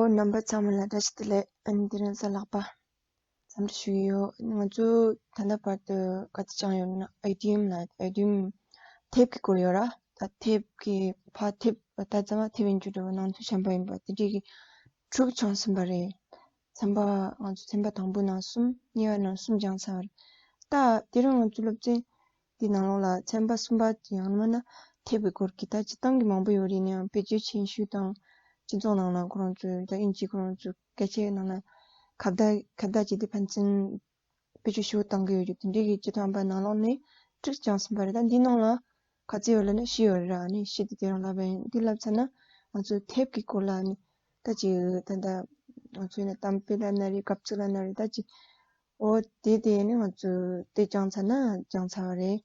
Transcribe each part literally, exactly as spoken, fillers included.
ཨོ། རྣམ་པ་ཚང་མ་ལ་བཀྲ་ཤིས་བདེ་ལེགས། ཨ་ནི་དེ་རིང་གཟའ་ལྷག་པ་འཚམས་འདྲི་ཞུ་གི་ཡོད། ང་ཚོ་ད་ལྟ་བར་དུ་ག་ཚོད་སྦྱངས་ཡོད་ན། ཨའི་ཌི་ཡམ་ལ། ཨའི་ཌི་ཡམ་ཐེབས་ཀྱི་སྐོར་ཡོད་ར། ད་ཐེབས་ཀྱི་ཕ་ཐེབས་ད་ཚང་མ་ཐེབས་ཡིན་རྒྱུ་འདྲ་བོ། ནང་དུ་ཤམ་པ་ཡིན་པ་དེ་འདྲས་ཀྱི་དྲུག་སྦྱངས་ཟིན་པ་རེད། ཚན་པ་ང་ཚོ་ཚན་པ་དང་པོ་ནང་གསུམ། གཉིས་པ་ནང་གསུམ་སྦྱངས་ཚར་བ་རེད། ད་དེ་རིང་ང་ཚོ་སློབ་ཚན་དེའི་ནང་ལོགས་ལ་ཚན་པ་གསུམ་པ་དེ་ཡང་མིན་ན་ཐེབས་པའི་སྐོར་གྱི་ད་སྤྱིར་བཏང་གི་མང་པོ་ཡོད་རེད། ཡིན་ནའང་བེད་སྤྱོད་ཆེན་ཤོས་དང་སྤྱི་ཚོགས་ནང་ལ་ཁོ་རང་ཚོས་ད་དབྱིན་ཇི་ཁོ་རང་ཚོའི་སྐད་ཆའི་ནང་ལ་ཁ་བརྡ་ཁ་བརྡ་བྱས་ཏེ་ཕན་ཚུན་བེད་སྤྱོད་ཞུ་བཏང་གི་ཡོད་རྒྱུ་དེ་འདྲའི་གི་བཅུ་ཐམ་པ་ནང་ལོགས་ནས་དྲུག་སྦྱངས་ཟིན་པ་རེད། ད་འདིའི་ནང་ལ་ག་ཚོད་ཡོད་ལབ་ན་བཞི་ཡོད་རེད་ར། ཨ་ནི་བཞི་དེ་དེ་རང་ལབ་པ་ཡིན། འདི་ལབ་ཚར་ན་ང་ཚོ་ཐེབས་ཀྱི་སྐོར་ལ་ཨ་ནི་ད་ཅིག་ད་ལྟ་ང་ཚོ་ཡིན་ན་གཏམ་དཔེ་ལབ་ན་རེད། སྐབས་བཅུ་ལབ་ན་རེད། ད་ཅིག་འོ་དེ་དེ་ནི་ང་ཚོ་དེ་སྦྱངས་ཚར་ན་སྦྱངས་ཚར་བ་རེད།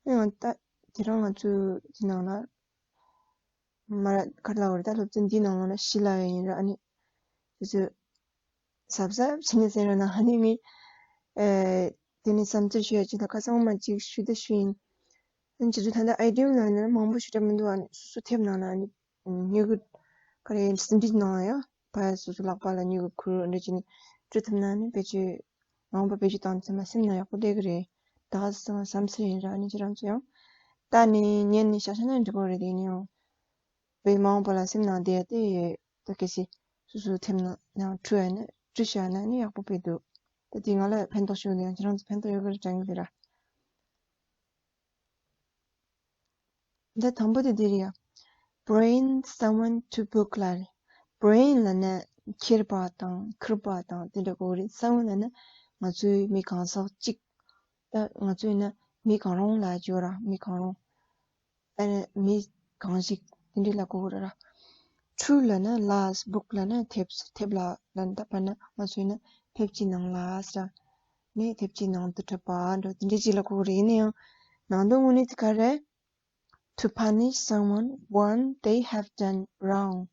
ཨ་ནི་ད་དེ་རིང་ང་ཚོ་འདི་ནང་ལ་མར་ག་རེ་ལབ་དགོས་རེད། ད་སློབ་ཚན་འདིའི་ནང་ལོགས་ལ་བཞི་ལབ་ཡ་ཡིན་ར། ཨ་ནི་དེ་ཚོ་གཟབ་གཟབ་བྱས་ནས་གསན་རོགས་གནང་། ཨ་ནི་ངས་ཨེ་དེ་ནས་བསམ་ཚུལ་ཞུ་ཡ་ཅིག་དང་ཁ་སང་མ་ཅིག་ཞུ་ད་ཞུ་ཡིན། ཨ་ནི་ཁྱེད་ཚོ་ད་ལྟ་ཨའི་ཌི་ཡམ་ནང་ནས་མང་པོ་ཞེ་དྲག་མི་འདུག་ཨ་ནི་སོ་སོ་ཐེབས་ནང་ལ་ཨ་ནི་སྨྱུ་གུ་ག་རེ་ཟིན་བྲིས་ནང་ལ་ཡང་ཕར་སོ་སོ་ལག་པ་ལ་སྨྱུ་གུ་ཁུར་འདྲ་བྱས་ནས་བྲིས་ཐུབ་ན་ཨ་ནི་བེད་སྤྱོད་མང་པོ་བེད་སྤྱོད་བཏང་ཚེ་མ་སེམས་ནང་ཡག་པོ་བསྡད་ཀྱི་རེད། ད་ག་ཟེར་བསམ་ཚུལ་ཡིན་ར། ཨ་ནི་ཁྱེད་རང་ཚོ་ཡང་ད་ནི་ཉན་ནས་བཞག་བཞག་ན་འགྲིག་གི་རེད། དེ་ཡིན་ཡང་བོད་མང་པོ་ལ་སེམས་ནང་བསྡད་དེ་ད་གལ་སྲིད་སོ་སོའི་ཐེབས་ནང་ཡང་འཁྲུལ་ཡ་ན་འཁྲུལ་བཞག་ན་ནི་ཡག་པོ་དཔེ་འདུག་ད་དེ་ང་ལ་ཕན་ཐོགས་ཤོར་ན་ཡང་ཁྱེད་རང་ཚོ་ཕན་ཐོགས་ཡོད་པར་དྲན་གྱི་རེད་ར། ད་དང་པོ་དེ་འདི་རེད་ཡ། Bring someone to book ལབ་རེད། Bring ལབ་ན་འཁྱེར་བ་དང་ཁུར་བ་དང་དེ་འདྲ་གོ་རེད། Someone ལབ་ན་ང་ཚོའི་མི་གང་ཟག་གཅིག་ད་ང་ཚོ་ཡིན་ན་མི་གང་རུང་ལབ་ཀྱི་ཡོད་ར། མི་གང་རུང་། ཨ་ནི་མི་གང་ཞིག་དེ་འདྲ་ལ་གོ་གི་རེད་ར། To ལབ་ན་ལབ། Book ལབ་ན་ཐེབས། ཐེབས་ལ་ལབ་ན་ད་པ་ན་ང་ཚོ་ཡིན་ན་ཐེབས་ཀྱི་ནང་ལ་ཟེར་ར། ནི་ཐེབས་ཀྱི་ནང་དུ་འཁྲིད་པ་འདྲ་དེ་འདྲ་ཅིག་ལ་གོ་གི་རེད། ཡིན་ན་ཡང་ནང་དོན་དངོས་གནས་དེ་ག་རེད། To punish someone when they have done wrong.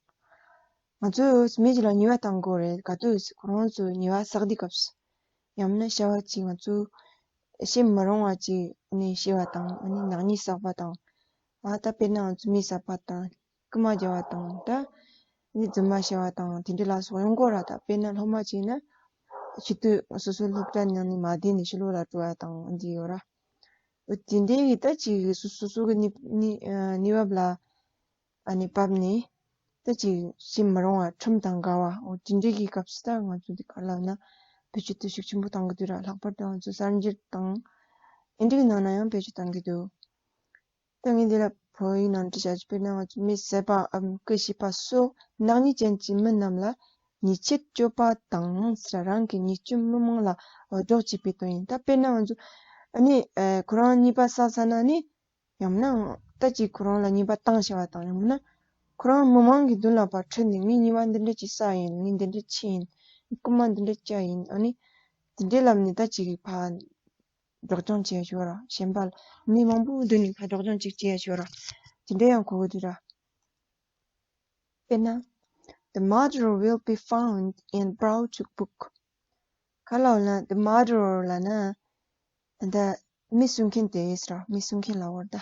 ང་ཚོས་མི་ཞིག་ལ་ཉེས་པ་བཏང་དགོས་རེད། ག་དུས་ཁོ་རང་ཚོས་ཉེས་པ་བསགས་དུས་སྐབས་སུ། ཡང་མིན་ན་བྱ་བ་ཅིག་ང་ཚོས་བྱེད་མི་རུང་བ་ཅིག་ནས་བྱས་པ་དང་། ཨ་ནི་ནག་ཉེས་བསགས་པ་དང་། ཨ་ད་དཔེར་ན་ང་ཚོས་མི་གསད་པ་དང་། རྐུན་མ་རྒྱག་པ་དང་། ད་ནི་རྫུན་མ་བཤད་པ་དང་དེ་འདྲ་ལ་སོགས་ཡོང་གི་ར། ད་དཔེར་ན་སློབ་མ་ཅིག་ན་ཕྱི་དུས་སོ་སོའི་སློབ་གྲྭ་ནང་ནས་མ་བསྡད་ནས་ཕྱི་ལོགས་ལ་འགྲོ་བ་དང་འདི་ཡོད་ར། འོ་དེ་འདྲའི་གི་ད་ཅིག་སོ་སོ་སོ་གི་ནི་ནི་ཨ་གནས་བབ་ལ་ཨ་ནི་བབས་ནས་ད་ཅིག་བྱེད་མི་རུང་བ་ཁྲིམས་དང་འགལ་བ། འོ་དེ་འདྲའི་གི་སྐབས་སུ་ད་ང་ཚོ་འདི་ག་ལབ་ན་བེད་སྤྱོད་དེ་ཤུགས་ཆེན་པོ་གཏོང་གི་འདུག་ར། ལྷག་པར་དུ་ང་ཚོ་གསར་འགྱུར་དང་ཨེ་འདྲའི་གི་ནང་ན་ཡང་བེད་སྤྱོད་གཏོང་གི་འདུག་ད་ངས་འདི་ལ་བོད་ཡིག་ནང་བྲིས་བཞག་ཅིག་དཔེར་ན་ང་ཚོ་མི་བསད་པའམ་རྐུ་བྱེད་པ་སོགས་ནག་ཉེས་ཅན་གྱི་མི་རྣམས་ལ་ཉེས་ཆད་གཅོད་པ་དང་ཟེར། རང་གི་ཉེས་སྤྱོད་མི་མང་ལ་སྒྲོག་བྱེད་པའི་དོན་ཡིན། ད་དཔེར་ན་ང་ཚོ་ཨ་ནི་ཨ་ཁོ་རང་ཉེས་པ་བསགས་ཚར་ན་ནི་ཡང་ན་ད་ཅིག་ཁོ་རང་ལ་ཉེས་པ་བཏང་བྱས་པ་དང་། ཡང་ན་ཁོ་རང་མི་མང་གི་མདུན་ལ་ཕར་ཁྲིད་ནས་ངས་ཉེས་པ་འདི་འདྲ་ཅིག་བསགས་ཡིན། ངས་འདི་འདྲ་བྱས་ཡིན། རྐུན་མ་འདི་འདྲ་བཅག་ཡིན། ཨ་ནི་འདི་འདྲའི་ལམ་ནས་ད་ཅིག་ཕར་སྒྲོག་སྦྱང་བྱེད་ཡ་ཞིག་ཡོད་ར། གཞན་པ་མི་མང་པོའི་མདུན་ནས་ཕར་སྒྲོག་སྦྱང་ཅིག་བྱེད་ཡ་ཞིག་ཡོད་ར། དེ་འདྲ་ཡང་གོ་གི་འདུག་ར། དཔེར་ན། The murderer will be found and brought to book. ག་ལབ་ན་the murderer ལབ་ན་ད་མི་གསོད་མཁན་དེ་ཟེར་ར། མི་གསོད་མཁན་ལབ་པ་རེད་ད།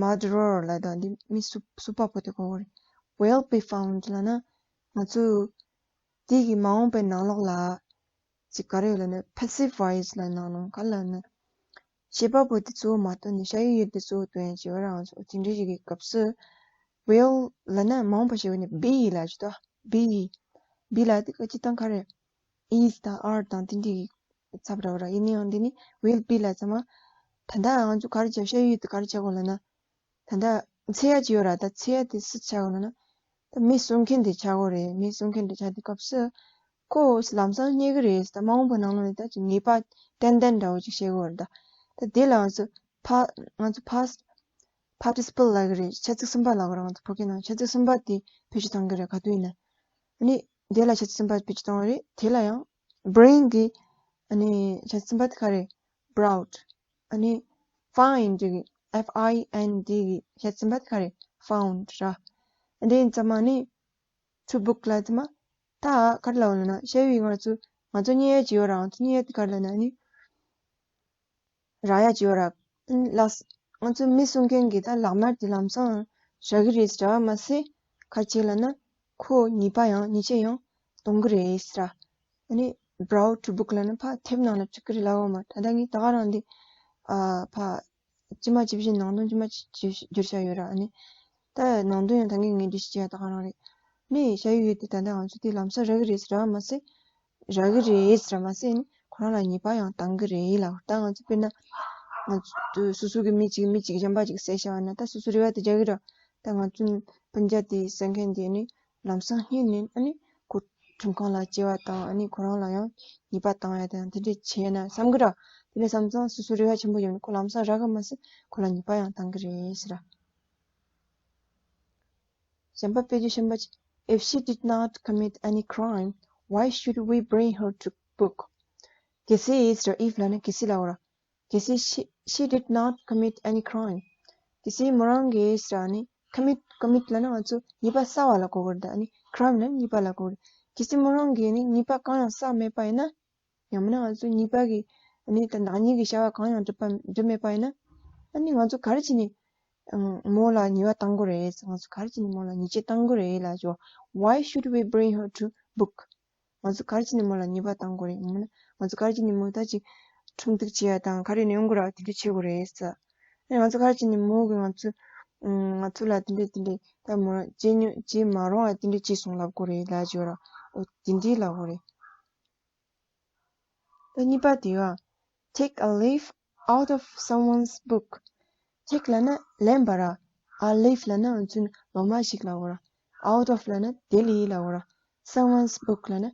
Murderer ལབ་དང་འདི་མི་གསོད་གསོད་པ་པོ་དེ་གོ་གི་རེད། Will be found ལབ་ན་ང་ཚོས་དེ་གི་མ་འོངས་པའི་ནང་ལོགས་ལ་ཅིག་ག་རེ་ཡོད་ལབ་ན་passive voice ལབ་ནང་ལོགས་ག་ལབ་ན་བྱེད་པ་པོ་དེ་གཙོ་བོ་མ་བཏོན་ནས་བྱ་ཡུལ་ཡུལ་དེ་གཙོ་བོ་བཏོན་ཡ་ཅིག་ཡོད་ར། ང་ཚོ་དེ་འདྲ་ཞིག་གི་སྐབས་སུ་will ལབ་ན་མ་འོངས་པ་ཞིག་ཡོད་ནས་be ལབ་ཅིག་ད་be be ལབ་དེ་ག་ཅིག་དང་ག་རེ། is དང་are དང་དེ་འདྲའི་ཚབ་ར་བ་ར། ཡིན་ན་ཡང་འདི་ནི་will be ལ་ཚང་མ་ད་ལྟ་ང་ཚོ་ག་རེ་བྱ། བྱ་ཡུལ་དེ་ག་རེ་བྱ་དགོས་ལབ་ན། ད་ལྟ་འཚོལ་ཡ་ཅིག་ཡོད་ར། ད་འཚོལ་ཡ་དེ་སུ་ཆགས་དགོས་ལབ་ན། ད་མི་གསོད་མཁན་དེ་ཆགས་དགོས་རེད། མི་གསོད་མཁན་དེ་ཆགས་དུས་སྐབས་སུ་ཁོ་ལམ་སང་རྙེད་གི་རེད། ད་མ་འོངས་པ་ནང་ལོགས་ནས་ད་ཅིག་ངེས་པ་ཏན་ཏན་འདྲ་བོ་ཅིག་བྱེད་དགོས་རེད། ད་ད་དེ་ལ་ང་ཚོ་ཕ་ང་ཚོ་past participle ལབ་གི་རེད། བྱ་ཚིག་གསུམ་པ་ལབ་གི་རེད། ང་ཚོ་བོད་སྐད་ནང་བྱ་ཚིག་གསུམ་པ་དེ་བེད་སྤྱོད་གཏོང་གི་རེད། ག་དུས་ཡིན་ན། ཨ་ནི་དེ་ལ་བྱ་ཚིག་གསུམ་པ་བེད་སྤྱོད་གཏོང་བ་རེད། དེ་ལ་ཡང་bring གི་ཨ་ནི་བྱ་ཚིག་གསུམ་པ་དེ་ག་རེད། Brought ཨ་ནི་find གི་F I N D གི་བྱ་ཚིག་གསུམ་པ་དེ་ག་རེད། Found ར། ཨ་འདི་ཡིན་ཙམ་མ་ནི་to book ལ་ཙམ་མ་ད་ག་རེ་ལབ་ལབ་ན་བྱ་བའི་ང་ཚོ་ང་ཚོ་རྙེད་ཡ་ཅིག་ཡོད་ར། ང་ཚོ་རྙེད་ཡ་དེ་ག་རེ་ལབ་ན་ཨ་ནི། རག་ཡ་ཅིག་ཡོད་ར། ལགས། ང་ཚོ་མི་གསོད་མཁན་གྱི་ད་ལག་དམར་དེ་ལམ་སང་རག་གི་རེད་ཟེར་བ་མ་ཟད། ག་རེ་བྱས་ལབ་ན། ཁོ་ཉེས་པ་ཡང་ཉེས་ཆད་ཡང་གཏོང་གི་རེད་ཟེར། ཨ་ནི་brow to book ལབ་ན་ཕར་མཐེབ་ནང་ལ་བཅུག་གི་རེད་ལབ་ཡོད་མ། ད་ལྟ་ངས་ད་ག་རང་འདི་ཨ་ཕར་ཇི་མ་ཇི་བཞིན་ནང་དོན་ཇི་མ་ཇི་བཞིན་བསྒྱུར་བཞག་ཡོད་ར། ཨ་ནི་ད་ནང་དོན་ཡང་ད་ངས་ངས་འགྲེལ་བཤད་བྱས་ཡ་ད་ག་རང་རེད། ནས་བྱ་ཡུལ་ཡོད་དེ་ད་ལྟ་ང་ཚོ་དེ་ལམ་སང་རག་གི་རེད་ཟེར་རག་མ་ཟེར། རག་གི་རེད་ཟེར་མ་ཟེར་ནི་ཁོ་རང་ལ་ཉེས་པ་ཡང་བཏང་གི་རེད་ལ། ད་ང་ཚོ་དཔེར་ན་ང་ཚོ་སོ་སོ་གི་མི་གཅིག་མི་གཅིག་གཞན་པ་གཅིག་བསད་བཞག་པ་ན་ད་སོ་སོ་རེ་བ་དེ་རྒྱག་གི་རེད། ད་ང་ཚོ་སྤུན་ཀྱག་དེ་བསད་མཁན་དེ་ནི་ལམ་སང་རྙེད་ནས་ཨ་ནི་ཁོ་ཁྲིམས་ཁང་ལ་སྐྱེལ་བ་དང་ཨ་ནི་ཁོ་རང་ལ་ཡང་ཉེས་པ་བཏང་ཡ་དང་དེ་འདྲ་བྱས་ན་བསམ་གི་རེད། དེ་ནས་བསམ་ཙང་སོ་སོ་རེ་བ་ཆེན་པོ་ཡོད་ནི་ཁོ་ལམ་སང་རག་གི་མ་ཟེར་ཁོ་ལ་ཉེས་པ་ཡང་བཏང་གི་རེད་ཟེར། གཞན་པ་དཔེ་བརྗོད་གཞན་པ་ཅིག If she did not commit any crime, why should we bring her to book? གལ་སྲིད་ཟེར་if ལབ་ན་གལ་སྲིད་ལབ་དགོས་ར། གལ་སྲིད་she, she did not commit any crime. གལ་སྲིད་མོ་རང་གིས་ཟེར་ནི་commit, commit ལབ་ན་ང་ཚོ་ཉེས་པ་བསགས་པ་ལ་གོ་དགོས་རེད་ད། ཨ་ནི་crime ལབ་ན་ཉེས་པ་ལ་གོ་དགོས་རེད། གལ་སྲིད་མོ་རང་གིས་ནི་ཉེས་པ་གང་ཡང་བསགས་མེད་པ་ཡིན་ན། ཡང་མིན་ན་ང་ཚོ་ཉེས་པ་གི་ཨ་ནི་ད་ནག་ཉེས་ཀྱི་བྱ་བ་གང་ཡང་འགྲུབ་པ་འགྲུབ་མེད་པ་ཡིན་ན། ཨ་ནི་ང་ཚོ་ག་རེ་བྱས་ནས་ཨང་མོ་ལ་ཉེས་པ་བཏང་དགོས་རེད། ང་ཚོ་ག་རེ་བྱས་ནས་མོ་ལ་ཉེས་ཆད་བཏང་དགོས་རེད་ལབ་བྱས། Why should we bring her to book? ང་ཚོ་ག་རེ་བྱས་ནས་མོ་ལ་ཉེས་པ་བཏང་དགོས་རེད། ཡང་མིན་ན་ང་ཚོ་ག་རེ་བྱས་ནས་མོ་ད་ཅིག་ཁྲིམས་གཏུག་བྱེད་ཡ་དང་ག་རེ་ནས་ཡོང་དགོས་ར་དེ་འདྲ་བྱེད་དགོས་རེད་ཟེར། ཨ་ནི་ང་ཚོ་ག་རེ་བྱས་ནས་མོ་གིས་ང་ཚོ་ང་ཚོ་ལ་དེ་འདྲ་དེ་འདྲ་ད་མོ་རང་བྱེད་མྱོང་བྱེད་མ་རུང་བ་དེ་འདྲ་བྱས་སོང་ལབ་དགོས་རེད་ལབ་བྱས་ར། འོ་དེ་འདྲ་ལབ་དགོས་རེད། ད་གཉིས་པ་དེ་ཡ། Take a leaf out of someone's book. Take ལབ་ན་ལེན་པ་ར། A leaf ལབ་ན་ང་ཚོས་ལོ་མ་ཞིག་ལབ་དགོས་ར། Out of ལབ་ན་དེ་ལས་ལབ་དགོས་ར། Someone's book ལབ་ན་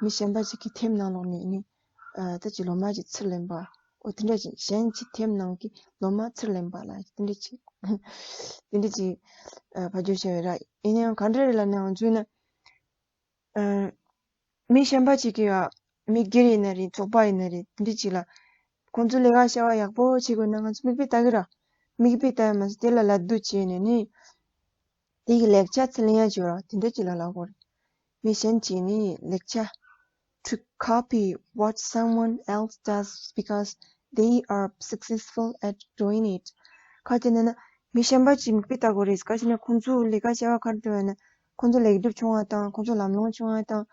མི་གཞན་པ་ཞིག་གི་དེབ་ནང་ལོགས་ནས་ནི་ཨ་ད་ཅི་ལོ་མ་ཞིག་ཚུར་ལེན་པ། འོ་དེ་འདྲ་ཞིག་གཞན་གྱི་དེབ་ནང་གི་ལོ་མ་ཚུར་ལེན་པ་ལ་དེ་འདྲ་ཞིག་དེ་འདྲ་ཞིག་ཨ་བེད་སྤྱོད་བྱས་ཡོད་ར། ཡིན་ན་ཡང་ག་འདྲ་རེད་ལབ་ན་ང་ཚོས་ན། ཨ། མི་གཞན་པ་ཅིག་གིས་ཨ། མི་སྒེར་ཡིན་ན་རེད། ཚོགས་པ་ཡིན་ན་རེད། དེ་འདྲ་ཅིག་ལ་ཁོང་ཚོ་ལས་ཀ་བྱ་བ་ཡག་པོ་བྱེད་དགོས་ན་ང་ཚོ་མིག་དཔེ་ལྟ་གི་ར། མིག་དཔེ་ལྟ་ཡ་མ་ཟད་དེ་ལ་ལད་ཟློས་བྱས་ནས་ནི། དེ་གི་ལེགས་ཆ་ཚུར་ལེན་ཡ་བྱེད་ར། དེ་འདྲ་ཅིག་ལ་ལབ་དགོས་རེད། མི་གཞན་གྱིས་ནི་ལེགས་ཆ། To copy what someone else does because they are successful at doing it. ག་རེ་ཟེར་ན་མི་གཞན་པ་ཅིག་མིག་དཔེ་ལྟ་དགོས་རེད། ག་རེ་ཟེར་ན་ཁོང་ཚོ་ལས་ཀ་བྱ་བ་ག་རེ་འགྲོ་ཡ་ན་ཁོང་ཚོ་ལེགས་གྲུབ་བྱུང་བ་དང་ཁོང་ཚོ་ལམ་ལྷོང་བྱུང་བ་དང་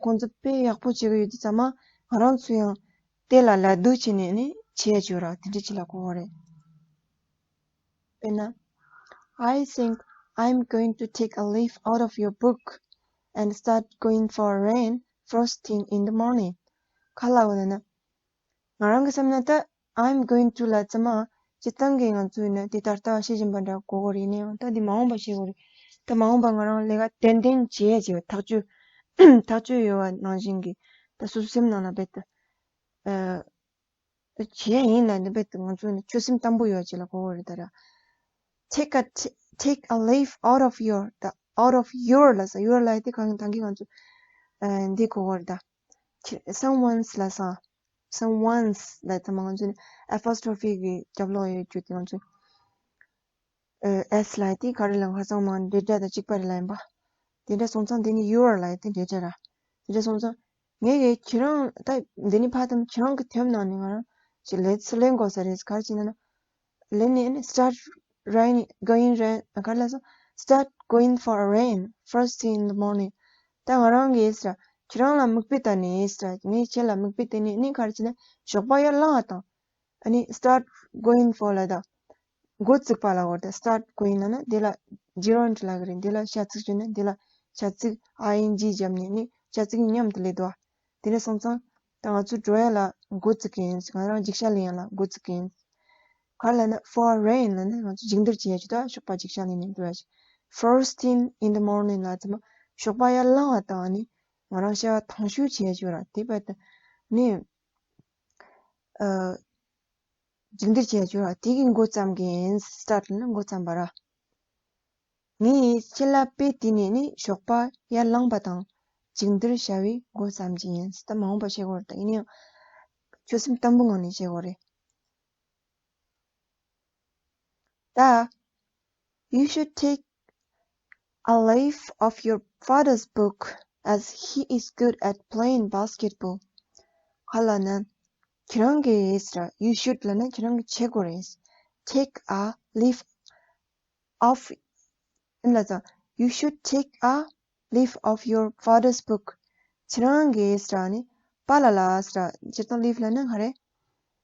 ཁོང་ཚོ་དཔེ་ཡག་པོ་བྱེད་ཀྱི་ཡོད་དུས་ཙམ་པ་ང་རང་ཚོ་ཡང་དེ་ལ་ལད་ཟློས་བྱས་ནས་ནི་བྱེད་ཡ་བྱེད་ར། དེ་འདྲ་ཅིག་ལ་གོ་བ་རེད། དཔེར་ན། I think I'm going to take a leaf out of your book and start going for a run first thing in the morning. ག་རེ་ལབ་ན་ན། ང་རང་གི་བསམ་ན་ད་I'm going to ལབ་ཙམ་མ་སྤྱིར་བཏང་གི་ང་ཚོས་ནི་དེ་ད་ལྟ་བཤད་བཞིན་པ་འདྲ་གོ་གི་རེད། ཡིན་ན་ཡང་ད་འདི་མ་འོངས་པ་བཤད་དགོས་རེད། ད་མ་འོངས་པ་ང་རང་ལས་ཀ་ཏན་ཏན་བྱེད་ཡ་བྱེད་པ་ཐག་གཅོད་ཐག་གཅོད་ཡོད་པ་ནང་བཞིན་གྱི་ད་སོ་སོའི་སེམས་ནང་ལ་རྦད་དེ་ཨ། བྱས་ཡིན་ན་ནི་རྦད་དེ་ང་ཚོ་ནི་ཆོད་སེམས་དམ་པོ་ཡོད་ཅེས་ལ་གོ་བ་རེད་ད་ར། Take a t- take a leaf out of your the out of your ལ་ས་your ལ་དེ་གང་ད་གིན་ང་ཚོ་ཨ་འདི་གོ་བ་རེད་ད། someone's ལ་ས་someone's ལ་ད་མ་ང་ཚོ་ནི་apostrophe གི་རྒྱབ་ལོགས་ཡོད་རྒྱུ་དེ་ང་ཚོ་ཨ་s ལ་དེ་ག་རེ་ལ་ང་ཚང་མ་འབྲེལ་སྒྲ་དང་གཅིག་པ་རེད་ལ་ཡིན་པ། དེ་འདྲ་སོང་ཙང་དེ་ནི་your ལ་དེ་འབྲེལ་སྒྲ་ར། དེ་འདྲ་སོང་ཙང་ངས་གི་ཁྱེད་རང་ད་འདི་ནི་ཕ་དམ་ཁྱེད་རང་གི་དེབ་ནང་ནས་ང་རང་ཅིག་ལེན་ཚུར་ལེན་དགོས་ས་རེད། ག་རེ་བྱས་ན་ན་ལེན་ནས་ནི་start running going run ག་རེ་ལ་སོང་start going for a run first thing in the morning. ད་ང་རང་གིས་ཟེར་ཁྱེད་རང་ལ་མིག་དཔེ་ལྟ་ནས་ཟེར་ངས་ཁྱེད་ལ་མིག་དཔེ་བལྟས་ནས་ནི་ག་རེ་བྱས་ན་ཞོགས་པ་ཡར་ལངས་བ་དང་། ཨ་ནི་start going for ལ་ད། འགོ་བཙུགས་པ་ལ་བར་ད་start going ལ་ན་དེ་ལ་gerund ལ་གི་རེད། དེ་ལ་བྱ་ཚིག་བྱུང་ན་དེ་ལ་བྱ་ཚིག་ing བརྒྱབ་ནས་ནི་བྱ་ཚིག་མཉམ་དུ་སླེབས་འདུག་དེ་འདྲ་སོང་ཙང་ད་ང་ཚོ་འགྲོ་ཡ་ལ་འགོ་བཙུགས་ཀྱི་ཡིན། ང་རང་ཅིག་ཤ་ལེན་ཡ་ལ་འགོ་བཙུགས་ཀྱི་ཡིན། ག་ལ་ན་for a run ལ་ན་ང་ཚོ་མཇུག་བསྡུར་བྱེད་ཡ་ཅིག་ད་ཞོགས་པ་ཅིག་ཤ་ལེན་ནས་འགྲོ་ཡ་ཅིག First thing in the morning ལ་ཚང་མ་ཞོགས་པ་ཡར་ལངས་བ་དང་ནི་ང་རང་བྱ་བ་དང་ཤོས་བྱེད་ཡ་ཅིག་ཡོད་ར། དེ་བར་དུ་ནི། ཨ། མཇུག་བསྡུར་བྱས་ཆོག་ར། དེ་གི་འགོ་བརྩམས་ཀྱི་ཡིན། start ལ་འགོ་བརྩམས་པ་ར། ངས་ཁྱེད་ལ་དཔེ་དེ་ནས་ནི་ཞོགས་པ་ཡར་ལངས་པ་དང་མཇུག་བསྡུར་བྱ་བའི་འགོ་བརྩམས་ཀྱི་ཡིན། ད་མ་འོངས་པ་བྱེད་དགོས་རེད། ད་ཡིན་ན་ཡང་ཆོད་སེམས་དམ་པོ་ངང་ནས་བྱེད་དགོས་རེད། ད། You should take a leaf of your father's book as he is good at playing basketball. ག་ལ་ན། ཁྱེད་རང་གིས་ར། You should ལ་ན་ཁྱེད་རང་གིས་བྱེད་དགོས་རེད། Take a leaf of ཡིན་ལ་ད། You should take a leaf of your father's book. ཁྱེད་རང་གི་ཟེར་ནི་པཱ་ལགས་ལ་ཟེར། སྤྱིར་བཏང་leaf ལབ་ན་ག་རེ།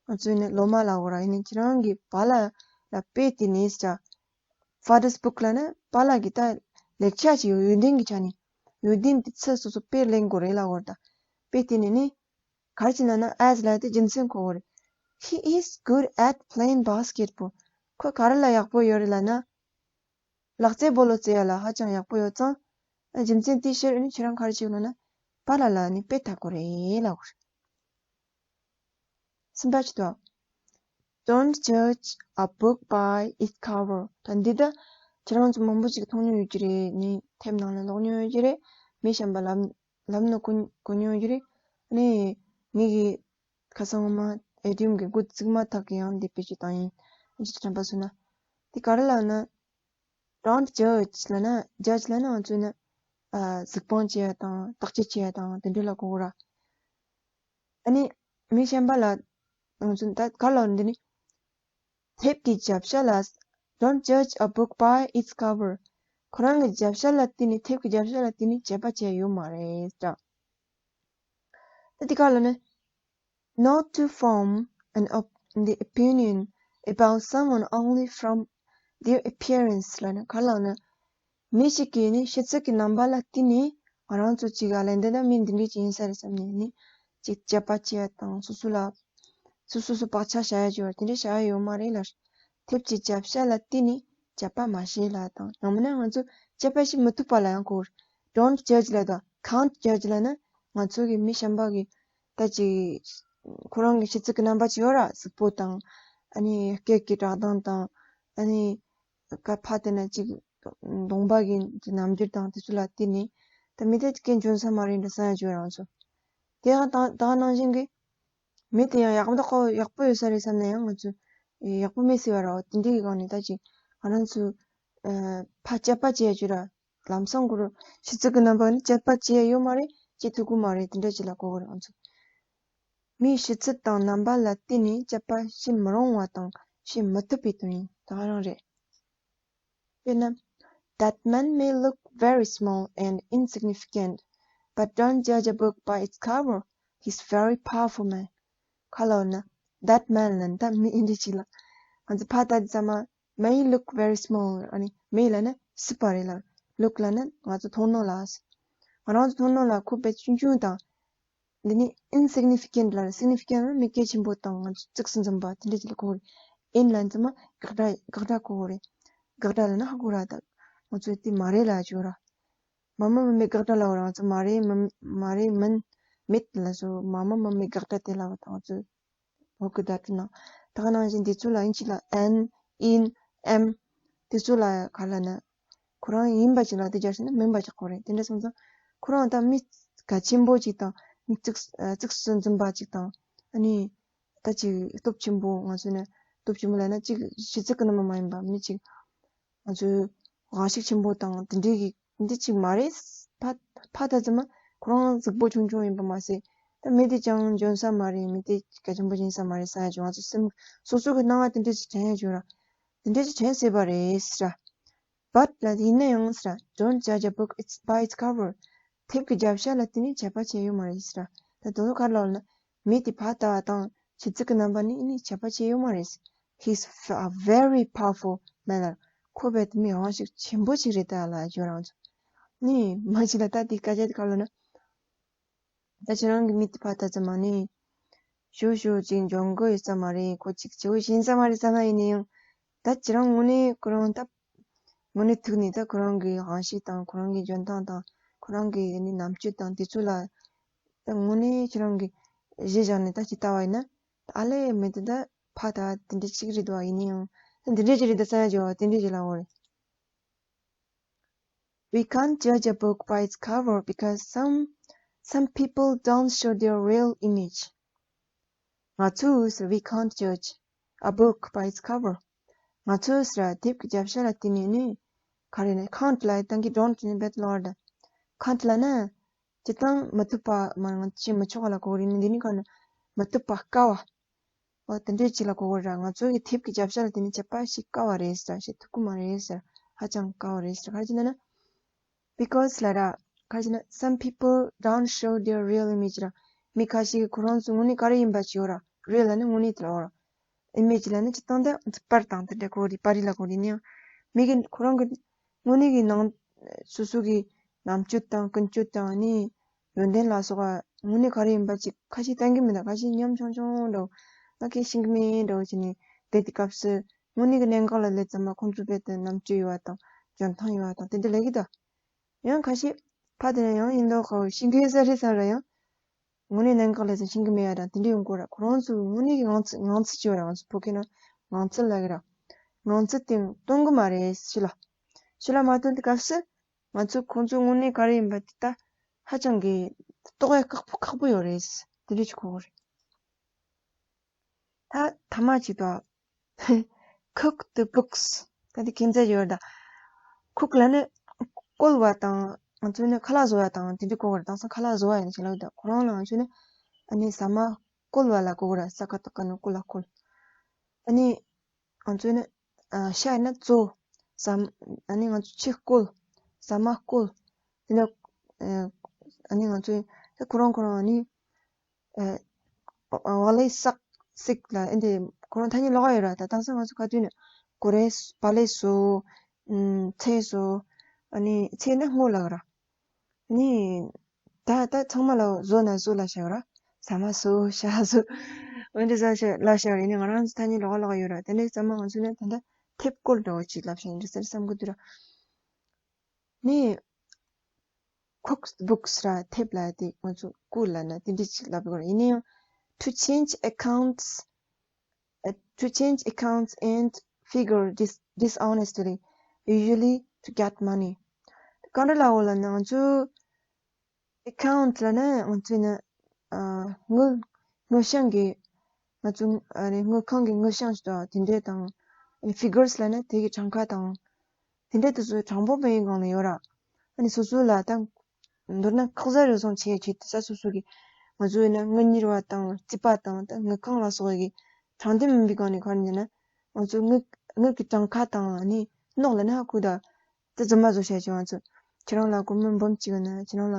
ང་ཚོས་ནི་ལོ་མ་ལབ་དགོས་ར། ཡིན་ནའི་ཁྱེད་རང་གི་པཱ་ལགས་ལ་དཔེ་དེ་ནི་ཟེར། Father's book ལབ་ན་པཱ་ལགས་ཀྱི་ད་ལེགས་ཆ་ཅིག་ཡོད། ཡོན་ཏན་གྱི་ཆ་ནས་ཡོན་ཏན་དེ་ཚོ་སོ་སོ་དཔེ་ལེན་དགོས་རེད་ལབ་དགོས་ར། ད་དཔེ་དེ་ནི་ནི་ག་རེ་བྱས་ན་ན་as ལབ་དེ་རྒྱུ་མཚན་གོ་དགོས་རེད། He is good at playing basketball. ཁོ་ག་རེ་ལ་ཡག་པོ་ཡོད་རེད་ལབ་ན། ལག་རྩེད་སྤོ་ལོ་རྩེ་ཡ་ལ་ཧ་ཅང་ཡག་པོ་ཡོད་ཙང་། རྒྱུ་མཚན་དེའི་ཕྱིར་ནི་ཁྱེད་རང་ག་རེ་བྱེད་དགོས་ན་ན་པཱ་ལགས་ལ་ནི་དཔེ་ལྟ་དགོས་རེད་ལབ་དགོས་རེད། གསུམ་པ་ཅིག་ཏུ། Don't judge a book by its cover. ད་འདི་ད་ཁྱེད་རང་ཚོ་མང་པོ་ཅིག་མཐོང་མྱོང་ཡོད་ཀྱི་རེད། ནི་དེབ་ནང་ལ་ཀློག་མྱོང་ཡོད་ཀྱི་རེད། མི་གཞན་པ་ལབ་ལབ་ནི་གོ་གོ་མྱོང་ཡོད་ཀྱི་རེད། ནི་ངེད་ཀྱི་ཁ་སང་ངོ་མ་ཨེ་ཊི་ཨེམ་གྱི་འགོ་བཙུགས་མ་ཐག་གི་ཡང་འདི་དཔེ་ཅིག་བཏང་ཡིན། ཅིག་དྲན་པ་སོང་ན། འདི་ག་རེ་ལབ་ན། Don't judge ལབ་ན། Judge ལབ་ན་ང་ཚོས་ནི་ཨ་གཟིགས་སྤོང་བྱེད་ཡ་དང་བརྟག་དཔྱད་བྱེད་ཡ་དང་དེ་འདྲ་ལ་གོ་གི་ར། ཨ་ནི་མི་གཞན་པ་ལ་ང་ཚོས་ད་ག་ལ་འདི་ནི་དེབ་ཀྱི་རྒྱབ་ཤ་ལ། Don't judge a book by its cover. ཁོ་རང་གི་རྒྱབ་ཤ་ལ་བལྟས་ནས། དེབ་ཀྱི་རྒྱབ་ཤ་ལ་བལྟས་ནས་དཔྱད་པ་བྱས་ཡོད་མ་རེད་ད། ད་འདི་ག་ལ་ནི། Not to form an op- the opinion about someone only from their appearance ལབ་ན་ག་ལ་ན། མི་ཞིག་གིས་ནི་ཕྱི་ཚུལ་གྱི་རྣམ་པ་ལ་བལྟས་ནས་ང་རང་ཚོ་ཅིག་ཨ་ལས་འདི་ན་མི་འདི་འདྲས་ཅིག་ཡིན་ས་རེད་བསམ་ནས་ནི་ཅིག་དཔྱད་པ་བྱེད་ཡ་དང་། སོ་སོ་ལ་སོ་སོ་སོ་བག་ཆགས་བཞག་ཡ་ཅིག་ཡོད་ར། དེ་འདྲས་བཞག་ཡ་ཡོད་མ་རེད་ལ། དེབ་ཀྱི་རྒྱབ་ཤ་ལ་བལྟས་ནས་དཔྱད་པ་མ་བྱེད་ལབ་དང་། ཡང་མིན་ན་ང་ཚོ་དཔྱད་པ་བྱེད་མི་ཐུབ་པ་ལ་ཡང་གོ། Don't judge ལབ་དང་can't judge ལབ་ན་ང་ཚོ་གི་མི་གཞན་པ་གི་ད་ཅིག་ཁོ་རང་གི་ཕྱི་ཚུལ་གྱི་རྣམ་པ་ཅིག་ཡོད་ར། གཟུགས་པོ་དང་། ཨ་ནི་སྐད་ཀྱི་གྲགས་སྟངས་དང་། ཨ་ནི་ཀ་ཕ་དེ་ན་ཅིག་གདོང་པ་གི་རྣམ་འགྱུར་དང་དེ་ཚོ་ལ་བལྟས་ནས་ད་མི་དེ་སྐད་འཇོན་ས་མ་རེད་འདྲ་བསམ་ཡ་ཅིག་ཡོད་ར། ང་ཚོ་དེ་ཡང་ད་ད་ནང་བཞིན་གི་མི་དེ་ཡང་ཡག་པོ་འདུག་གོ། ཡག་པོ་ཡོད་ས་རེད་བསམ་ན་ཡང་ང་ཚོ་ཡག་པོ་མེད་ཟེར་བ་ར། དེ་འདྲའི་གི་སྒང་ནས་ད་ཅིག་ང་རང་ཚོ་ཨ་ཕར་དཔྱད་པ་བྱེད་ཡ་ཅིག་ར། ལམ་སང་ཁོ་རང་ཕྱི་ཚུལ་གྱི་རྣམ་པ་ནི་དཔྱད་པ་བྱེད་ཡ་ཡོད་མ་རེད། བྱེད་ཐུབ་ཀྱི་མ་རེད། དེ་འདྲ་ཅིག་ལ་གོ་གི་རེད། ང་ཚོ་མིའི་ཕྱི་ཚུལ་དང་རྣམ་པ་ལ་བལྟས་ནས་དཔྱད་པ་བྱེད་མི་རུང་བ་དང་བྱེད་མི་ཐུབ་པའི་དོན་ཡིན། ད་ག་རང་རེད། དཔེར་ན། That man may look very small and insignificant, but don't judge a book by its cover. He's very powerful man. ག་ལ་འོ་ན། That man ལ་ད་མི་ཨིན་འདྲ་ཅིག་ལ། ང་ཚོ་ཕར་ལྟ་དུས་ཙམ་པ། May look very small. ཨ་ནི་may ལབ་ན་སྲིད་པ་རེད་ལ། Look ལབ་ན་ང་ཚོ་མཐོང་སྣང་ལ། ང་རང་ཚོ་མཐོང་སྣང་ལ་ཁོ་དཔེ་ཆུང་ཆུང་དང་། འདི་ནི་insignificant ལ། Significant ལ་མི་གལ་ཆེན་པོ་དང་ང་ཚོ་གཙིགས་སུ་འཛིན་པ་དེ་འདྲ་ཅིག་ལ་གོ་རེད། In ལ་ཚང་མ་དགག་སྒྲ་དགག་སྒྲ་གོ་རེད། དགག་སྒྲ་ལ་ན་ཧ་གོ་ར། ད་ང་ཚོས་དེ་མ་རེད་ལ་བརྗོད་ར། མ་མ་མ་མི་དགག་སྒྲ་ལ་བ་རང་ཚོ་མ་རེད། མ་མ་རེད། མིན། མེད་ལ་སོ། མ་མ་མ་མི་དགག་སྒྲ་དེ་ལ་བ་དང་ཚོ་བོད་ཀྱི་བརྡ་སྤྲོད་ནང་། ད་ག་ནང་བཞིན་འདི་ཚོ་ལ་ཨིན་ཇི་ལ་an, in, am དེ་ཚོ་ལ་ག་ལ་ན། ཁོ་རང་ཡིན་པ་ཅིག་ལ་དེ་སྦྱར་ཟེར་ན་མིན་པ་ཅིག་གོ་རེད། དེ་འདྲ་སོང་ཙང་ཁོ་རང་ད་མི་གལ་ཆེན་པོ་ཅིག་དང་། མི་གཙིགས་གཙིགས་སུ་འཛིན་པ་ཅིག་དང་། ཨ་ནི་ད་ཅིག་སྟོབས་ཆེན་པོ། ང་ཚོ་ནི་སྟོབས་ཆེན་པོ་ལབ་ན་ཅིག་ཕྱི་ཚུལ་གྱི་རྣམ་པ་མ་ཡིན་པ། མི་ཅིག་ང་ཚོའི་དབང་ཤུགས་ཆེན་པོ་དང་དེ་འདྲའི་གི་འདི་ཅིག་མ་རེད། ཕ་ཕ་ད་ཙམ་མ་ཁོ་རང་གཟུགས་པོ་ཆུང་ཆུང་ཡིན་པ་མ་ཟད། ད་མི་དེ་ཅང་འཇོན་ས་མ་རེད། མི་དེ་གལ་ཆེན་པོ་ཡིན་ས་མ་རེད་བསམ་ཡ་བྱུང་། ང་ཚོ་སེམས་སོ་སོ་གི་སྣང་བ་དེ་འདྲ་ཅིག་དྲན་ཡ་བྱུང་ར། དེ་འདྲ་ཅིག་དྲན་སྲིད་པ་རེད་ཟེར་ར། But ལ་ཡིན་ན་ཡང་ཟེར་ར། Don't judge a book it's by its cover. དེབ་ཀྱི་རྒྱབ་ཤ་ལ་བལྟས་ནས་དཔྱད་པ་བྱས་ཡོད་མ་རེད་ཟེར་ར། ད་དོ་དོ་ག་རེ་ལབ་ན། མི་དེ་ཕར་ལྟ་བ་དང་ཕྱི་ཚུལ་གྱི་རྣམ་པ་ནི་ནི་དཔྱད་པ་བྱས་ཡོད་མ་རེད། He's a very powerful man. ཁོ་བས་དེ་མི་དབང་ཤུགས་ཆེན་པོ་ཅིག་རེད་ད་ལ་བརྗོད་རང་ཚོ། ནི་མ་ཅི་ལ་ད་དེ་སྐད་ཆ་དེ་ག་ལབ་ན། ད་ཁྱེད་རང་གི་མི་དེ་ཕར་ལྟ་ཙམ་མ་ནི། ཞུ་ཞུ་ཅིག་འཇོན་གོ་ཡོད་ས་མ་རེད། ཁོ་ཅིག་བྱེད་འོས་ཤིན་ས་མ་རེད་བསམ་ན། ཡིན་ན་ཡང་ད་ཁྱེད་རང་དངོས་གནས་ཁོ་རང་ད་དངོས་གནས་ཐུག་ནས་ད་ཁོ་རང་གི་དབང་ཤེད་དང་། ཁོ་རང་གི་འཇོན་ཐང་དང་། ཁོ་རང་གི་ནི་རྣམ་དཔྱོད་དང་དེ་ཚོ་ལ་ད་དངོས་གནས་ཁྱེད་རང་གི་གཞི་བཞག་ནས་ད་ཅིག་ལྟ་བ་ཡིན་ན། ད་ཨ་ལས་མེད་དུ་ད་ཕར་ལྟ་བ་དེ་འདྲ་ཅིག་རེད་འདུག་བ། ཡིན་ན་ཡང་ད་འདི་འདྲ་ཅིག་རེད་ད་བསམ་ཡ་བྱུང་བ་དེ་འདྲ་ཅིག་ལ་འོ་རེད། We can't judge a book by its cover because some some people don't show their real image. ང་ཚོས་we can't judge a book by its cover. ང་ཚོས་ཟེར་དེབ་ཀྱི་རྒྱབ་ཤ་ལ་བལྟས་ནས་ནི། ག་རེ་ནས་can't ལ་ད་གི་don't ནི་བེད་ལོར་ད། can't ལ་ན། ཇི་ལྟར་མི་ཐུབ་པ་མ་རང་བྱེད་མི་ཆོག་ལ་གོ་རིགས་ནི་འདི་ནི་ག་ནི་མི་ཐུབ་པ་དཀའ་བ། འོ་དེ་འདྲའི་ཅིག་ལ་གོ་གོ་ར། ང་ཚོ་གི་དེབ་ཀྱི་རྒྱབ་ཤ་ལ་བལྟས་ནས་དཔྱད་པ་བྱེད་དཀའ་བ་རེད་ཟེར། བྱེད་ཐུབ་ཀྱི་མ་རེད་ཟེར། ཧ་ཅང་དཀའ་བ་རེད་ཟེར། ག་རེ་བྱས་ན་ན། Because ལ་ར། ག་རེ་ཟེར་ན། Some people don't show their real image ར། མི་ཁ་ཤས་ཀྱིས་ཁོ་རང་ཚོ་དངོས་གནས་ག་རེ་ཡིན་པ་ཅིག་ཡོད་ར། Real ལབ་ན་དངོས་གནས་དེ་ལ་ཡོད་ར། Image ལབ་ན་སྤྱིར་བཏང་དེ་པར་དང་དེ་འདྲ་གོ་དེ། པར་རིས་ལ་གོ་དེ་ནི་ཡང་མི་གིས་ཁོ་རང་གི་དངོས་གནས་ཀྱི་ནང་སོ་སོ་གི་རྣམ་དཔྱོད་དང་ཀུན་སྤྱོད་དང་ནི་ཡོན་ཏན་ལ་སོགས་པ་དངོས་གནས་ག་རེ་ཡིན་པ་ཅིག་ཁ་ཤས་བསྟན་གྱི་མི་འདུག་ཁ་ཤས་ཉམ་ཆུང་ཆུང་འདྲ་བོ། ང་གིས་ཤེས་ཀྱི་མེད་འདྲ་བོ་བྱས་ནས་བསྡད་དེ་སྐབས་སུ་དངོས་གནས་ཀྱི་གནད་འགག་ལ་སླེབས་ཙམ་པ་ཁོང་ཚོ་རྦད་དེ་རྣམ་དཔྱོད་ཡོད་པ་དང་འཇོན་ཐང་ཡོད་པ་དང་དེ་འདྲ་ལབ་ཀྱི་འདུག་ཡང་ཁ་ཤས་ཕར་དེ་ན་ཡང་ཡིན་མདོག་ཁ་པོ་ཤེས་ཀྱི་ཡོད་ས་རེད་བསམ་ར། ཡང་དངོས་གནས་གནད་འགག་ལ་ཟིན་ཤེས་ཀྱི་མེད་ཡ་དང་དེ་འདྲ་ཡོང་གི་ར། ཁོ་རང་ཚོའི་དངོས་གནས་ཀྱི་ངང་ཚུལ་ངང་ཚུལ་ཅིག་ཡོད་ར། ང་ཚོ་བོད་སྐད་ནང་ངང་ཚུལ་ལབ་ཀྱི་ར། ངང་ཚུལ་དེ་སྟོན་གྱི་མ་རེད་ཕྱི་ལ། ཕྱི་ལ་མ་སྟོན་དུས་སྐབས་སུ་ང་ཚོས་ཁོང་ཚོ་དངོས་གནས་ག་རེ་ཡིན་པ་དེ་ད་ཧ་ཅང་གི་རྟོགས་ཡ་ཁག་པོ་ཁག་པོ་ཡོད་རེད། དེ་འདྲ་ཅིག་གོ་གི་རེད། ད་ཐ་མ་ཅིག་ད། Cook the books. ད་དེ་ཁྱིམ་ཚང་ཡོད་ད། Cook ལབ་ནི་བསྐོལ་བ་དང་། ང་ཚོས་ནི་ཁ་ལག་བཟོ་བ་དང་དེ་འདྲ་གོ་གི་རེད། དེང་སང་ཁ་ལག་བཟོ་བ་ཡིན་ཞེས་ལབ་ད། ཁོ་རང་ལ་ང་ཚོས་ནི་ཨ་ནི་ཟ་མ་བསྐོལ་བ་ལ་གོ་གི་རེད། ས་ཀ་བཏགས་སྐ་ན་བསྐོལ་ལ་བསྐོལ། ཨ་ནི་ང་ཚོས་ནི་ཨ་ཤ་ཡིན་ན་བཙོ། ཟ་མ་ཨ་ནི་ང་ཚོས་ཕྱེ་བསྐོལ། ཟ་མ་བསྐོལ། དེ་ནས་ཨ་ནི་ང་ཚོས་ད་ཁོ་རང་ཁོ་རང་ཨ་ནི། ཨ་བག་ལེབ་བསྲེག་བསྲེག་ལ་ཨེ་འདི་ཁོ་རང་ཐ་སྙད་ལོགས་ཀ་ཡོད་ར། ད་དེང་སང་ང་ཚོ་ག་དུས་ནས་གོ་རེ་བག་ལེབ་བཟོ། ཨུམ་ཚལ་བཟོ། ཨ་ནི་ཚལ་ནི་སྔོ་ལབ་ར། ཨ་ནི་ད་ད་ཚང་མ་ལ་བཟོ་ན་བཟོ་ལབ་བྱ་ར། ཟ་མ་བཟོ། ཤ་བཟོ། འོན་ཏེ་ཟ་ཤ་ལབ་བྱ་ར། ཨ་ནི་ང་རང་ཚོ་ཐ་སྙད་ལོགས་ཀ་ལོགས་ཀ་ཡོད་ར། དེ་འདྲའི་ཚང་མ་ང་ཚོ་ནི་ད་ལྟ་ཐེབས་བསྐོལ་འདྲ་བོ་ཅིག་ལབ་བྱ་ཡིན་འདྲ་ཟེར་བསམ་གི་འདུག་ར། ནི་cooked books ར་ཐེབས་ལ་དེ་ང་ཚོ་བསྐོལ་ལབ་ན་དེ་འདྲ་ཅིག་ལབ་དགོས་རེད། ཡིན་ན་ཡང་to change accounts, uh, to change accounts and figure dis- dishonestly, usually to get money. གང་འདྲ་ལབ་དགོས་ལབ་ན་ང་ཚོ་account ལབ་ན་ང་ཚོས་ནི་ཨ་དངུལ་དངུལ་བྱང་གི་ང་ཚོ་ཨ་ནི་དངུལ་ཁང་གི་དངུལ་བྱང་ཞིག་དང་དེ་འདྲས་དང་ཨ་ནི་figures ལབ་ན་དེ་གི་གྲངས་ཀ་དང་དེ་འདྲས་དེ་ཚོ་གྲངས་འབོར་མ་ཡིན་གང་ལ་ཡོད་ར། ཨ་ནི་སོ་སོ་ལ་ད་མདོར་ན་ཁག་ཟ་རེ་ཟུང་བྱེད་ཆེད་དུ་ས་སོ་སོ་གི་ང་ཚོ་ཡིན་ན་དངུལ་གཉེར་བ་དང་རྩིས་པ་དང་ད་དངུལ་ཁང་ལ་སོགས་ཀྱི་དྲང་བདེན་མིན་པའི་སྒང་ནས་ག་རེ་ཡིན་ན་ང་ཚོ་དངུལ་དངུལ་གི་གྲངས་ཀ་དང་ཨ་ནི་ནོར་ལ་ན་ཧ་གོ་ད། དེ་རྫུན་མ་བཟོ་བྱ་བྱེད་ང་ཚོ། ཁྱེད་རང་ལ་སྒོར་མོ་འབུམ་གཅིག་ཡོད་ན་ཁྱེད་རང་ལ་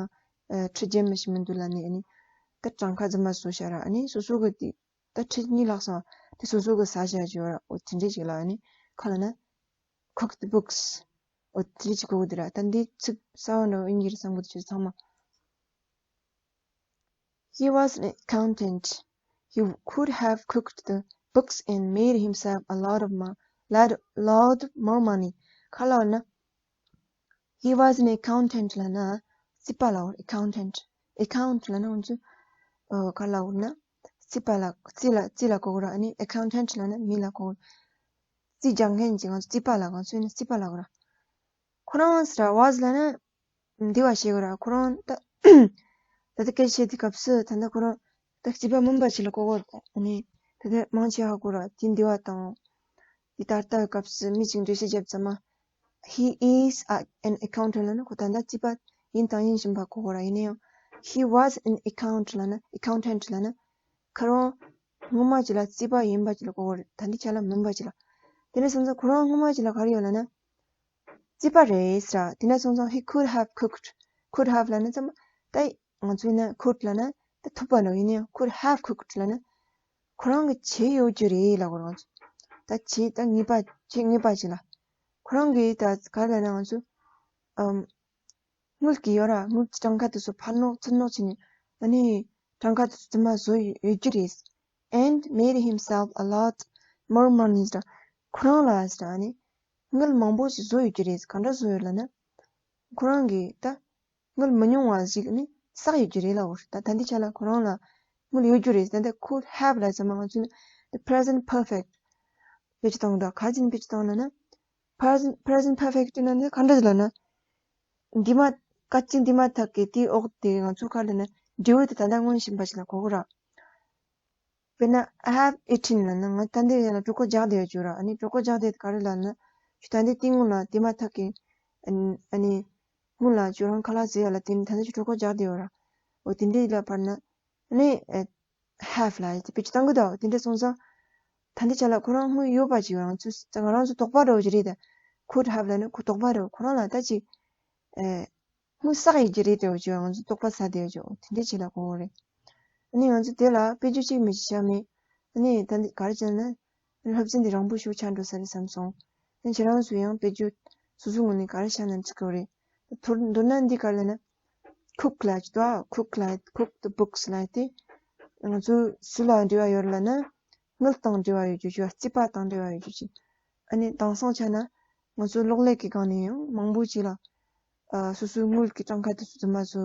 ཁྲི་བརྒྱད་མ་ཞིག་མི་འདུག་ལབ་ནས་ཨ་ནི་ད་གྲངས་ཀ་རྫུན་མ་བཟོ་བྱ་ར། ཨ་ནི་སོ་སོ་གི་དེ་ད་ཁྲི་གཉིས་ལྷག་སོང་དེ་སོ་སོ་གི་ཟ་བྱ་བྱེད་ར། འོ་དེ་འདྲས་ཅིག་ལ་ཨ་ནི་ག་ལ་ན་cooked books འོ་དེ་འདྲས་ཅིག་གོ་གི་འདུག་ར། ད་འདི་ཚིག་གསར་བ་འདྲ་བོ་ཨིན་ཇི་རེད་བསམ་གི་འདུག་ཁྱེད་ཚང་མ། He was an accountant. He could have cooked the books and made himself a lot of mo- lot, lot more money. ག་ལ་ན། He was an accountant ལབ་ན་རྩིས་པ་ལ་འོ། accountant. account ལབ་ན་ང་ཚོ་ཨ་ག་ལ་འོ་ན་རྩིས་པ་ལ་རྩིས་ལ་རྩིས་ལ་གོ་གི་ར། ཨ་ནི་accountant ལབ་ན་མི་ལ་གོ་གི། རྩིས་རྒྱག་མཁན་གྱི་ང་ཚོ་རྩིས་པ་ལ་ང་ཚོ་ནི་རྩིས་པ་ལ་གོ་ར། ཁོ་རང་ཟེར་ར། was ལབ་ན་འདི་བ་ཤེས་གི་ར། ཁོ་རང་ད་ད་ལྟ་སྐད་ཆ་དེ་སྐབས་སུ་ད་ལྟ་ཁོ་རང་ད་རྩིས་པ་མིན་པ་ཅིག་ལ་གོ་གོ། ཨ་ནི་ད་ལྟ་མང་ཆེ་ཧ་གོ་ར། དེ་འདི་བ་དང་དེ་ད་ལྟ་སྐབས་སུ་མི་ཅིག་འགྲེལ་བཤད་བརྒྱབ་ཙམ་མ། He is a- an accountant ལབ་ན་ཁོ་ད་ལྟ་རྩིས་པ་ཡིན་དང་ཡིན་བཞིན་པ་གོ་གོ་ར། ཡིན་ན་ཡང་he was an account ལབ་ན་accountant ལབ་ན་ཁོ་རང་སྔོན་མ་ཅིག་ལ་རྩིས་པ་ཡིན་པ་ཅིག་ལ་གོ་གོ་ར། ད་འདི་ཆ་ལ་མིན་པ་ཅིག་ལ། དེ་ནས་སོང་ཙང་ཁོ་རང་སྔོན་མ་ཅིག་ལ་ག་རེ་ཡོད་ལབ་ན། རྩིས་པ་རེད་ཟེར། དེ་ནས་སོང་ཙང་he could have cooked. could have ལབ་ན་ཙམ་ད་ང་ཚོ་ཡིན་ན་could ལབ་ན་ད་ཐུབ་པ་འདྲ་བོ། ཡིན་ན་ཡང་could have cooked ལབ་ན་ཁོ་རང་གིས་བྱས་ཡོད་རྒྱུ་རེད་ལབ་དགོས་རེད་ང་ཚོ། ད་བྱས་ད་ངེས་པ་བྱས་ངེས་པ་ཅིག་ལ་ཁོ་རང་གིས་ད་ག་རེ་ལབ་ན་ང་ཚོ་ཨམ། དངུལ་གྱི་ཡོད་ར། དངུལ་གྱི་གྲངས་ཀ་དེ་ཚོ་ཕར་སྣོན་ཚུར་སྣོན་བྱས་ནས་ཨ་ནི་གྲངས་ཀ་དེ་ཚོ་རྫུན་མ་བཟོ་ཡོད་རྒྱུ་རེད། and made himself a lot more money ཟེར། ཁོ་རང་ལ་ཟེར་ཨ་ནི་དངུལ་མང་པོ་ཞིག་བཟོ་ཡོད་རྒྱུ་རེད། ག་འདྲ་བཟོ་ཡོད་ལབ་ན། ཁོ་རང་གིས་ད་དངུལ་མི་ཉུང་བ་ཞིག་ནི་བསགས་ཡོད་རྒྱུ་རེད་ལབ་དགོས་རེད། ད་ད་འདི་ཆ་ལ་ཁོ་རང་ལ་དངུལ་ཡོད་རྒྱུ་རེད། ད་འདི་could have ལབ་ཙམ་མ་ང་ཚོས་ནི་the present perfect བེད་སྤྱོད་གཏོང་གི་འདུག་ག་རེ་བྱས་ནས་བེད་སྤྱོད་གཏོང་ལབ་ན། present present perfect ནི་ག་འདྲ་ཞིག་ལབ་ན། འདས་མ་སྐད་ཅིག་འདས་མ་ཐག་གི་དེའི་འོག་དེ་ང་ཚོ་ག་རེ་ལབ་ན་འབྲས་བུ་དེ་ད་ལྟ་མངོན་བཞིན་པ་ཞིག་ལ་གོ་གི་ར། དཔེར་ན་I have eaten ལབ་ན་ང་ད་འདི་ཡང་ལ་གྲོད་ཁོག་རྒྱགས་བསྡད་ཡོད་རྒྱུ་ར། ཨ་ནི་གྲོད་ཁོག་རྒྱགས་བསྡད་དེ་ག་རེ་ལབ་ན། ཁྱོད་ད་འདི་དེ་སྔོན་ལ་འདས་མ་ཐག་གི་ཨ་ནི་ཨ་ནི་སྔོན་ལ་ཁྱོད་རང་ཁ་ལག་ཟས་ཡ་ལ་དེ་ནི་ད་ལྟ་ཁྱོད་གྲོད་ཁོག་རྒྱགས་བསྡད་ཡོད་ར། འོ་དེ་འདྲའི་ལ་བར་ན་ཨ་ནི་ཨེ་have ལ་དེ་བེད་སྤྱོད་གཏང་གི་འདུག་དེ་འདྲ་སོང་ཙང་ད་འདི་ཆ་ལ་ཁོ་རང་དངུལ་ཡོད་པ་ཅིག་ང་ཚོ་ང་རང་ཚོ་དོགས་པ་འདྲ་བོ་ཅིག་རེད་དེ། could have ལབ་ན་ཁོ་དོགས་པ་འདྲ་བོ། ཁོ་རང་ལ་ད་ཅིག་ཨེ་ དངུལ་བསགས་ཡོད་ཀྱི་རེད་དེ་འོ་ཅོ་ང་ཚོ་དོགས་པ་ཟ་དེ་འོ་ཅོ་དེ་འདྲས་བྱེད་ལ་གོ་བོ་རེད། ཨ་ནི་ང་ཚོ་དེ་ལ་དཔེ་བརྗོད་གཅིག་མི་གཅིག་བྱ་མེད། ཨ་ནི་ད་འདི་ག་རེ་བྱས་ན། སློབ་ཚན་འདི་རིང་པོ་ཞིག་ཆགས་འགྲོ་ས་རེད་བསམ་སོང་། ཨ་ནི་ཁྱེད་རང་ཚོ་ཡང་དཔེ་བརྗོད་སོ་སོའི་ངོས་ནས་ག་རེ་བྱ་ན་འགྲིག་གི་རེད། ཐོར་མདོར་ན་འདི་ག་ལ་ན། ཁུག་ལ་ཅི་ཏོ་ཁུག་ལ་ཁུག་ཏུ་བུག་སི་ལ་དེ། ང་ཚོ་སུ་ལ་འབྲེལ་བ་ཡོད་ལ་ན། དངུལ་དང་འབྲེལ་བ་ཡོད་རྒྱུ་ཅིག་རྩིས་པ་དང་འབྲེལ་བ་ཡོད་རྒྱུ་ཅིག་ཨ་ནི་དེང་སང་ཆ་ན། ང་ཚོ་གློག་ཀླད་ཀྱི་སྒང་ནས་ཡང་མང་པོ་ཅིག་ལ། ཨ་སོ་སོའི་དངུལ་གྱི་གྲངས་ཀ་དེ་ཚོ་དུ་མ་ཚོ།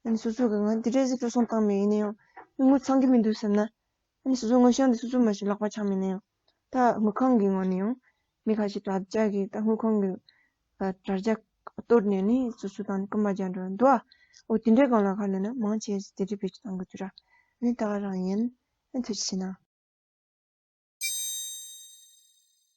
ཨ་ནི་སོ་སོ་གི་ང་འདི་འདྲའི་ཟིག་སྤྲོད་སོང་བཏང་མེད་ཡིན་ན་ཡང་། དངུལ་ཚང་གི་མི་འདུག་བསམ་ན། ཨ་ནི་སོ་སོའི་དངུལ་བྱང་འདི་སོ་སོ་མ་ཞིག་ལག་པ་འཆང་མེད་ན་ཡང་། ད་དངུལ་ཁང་གི་ངོས་ནས་ཡང་། མི་ཁ་ཤས་དྲ་རྒྱ་གི་ད་དངུལ་ཁང་གི་ཨ་དྲ་རྒྱ་གཏོར་ནས་ནི་སོ་སོ་དང་ནི་རྐུན་མ་རྒྱག་འགྲོ་འདུག་ཨ། འོ་དེ་འདྲའི་སྒང་ལ་ཁ་ལ་ན་མང་ཆེ་ཟིག་དེ་འདྲའི་བེད་སྤྱོད་བཏང་གི་འདུག་ར། ཨ་ནི་ད་ག་རང་ཡིན། ཨ་ནི་ཐུགས་རྗེ་ཆེ་གནང་།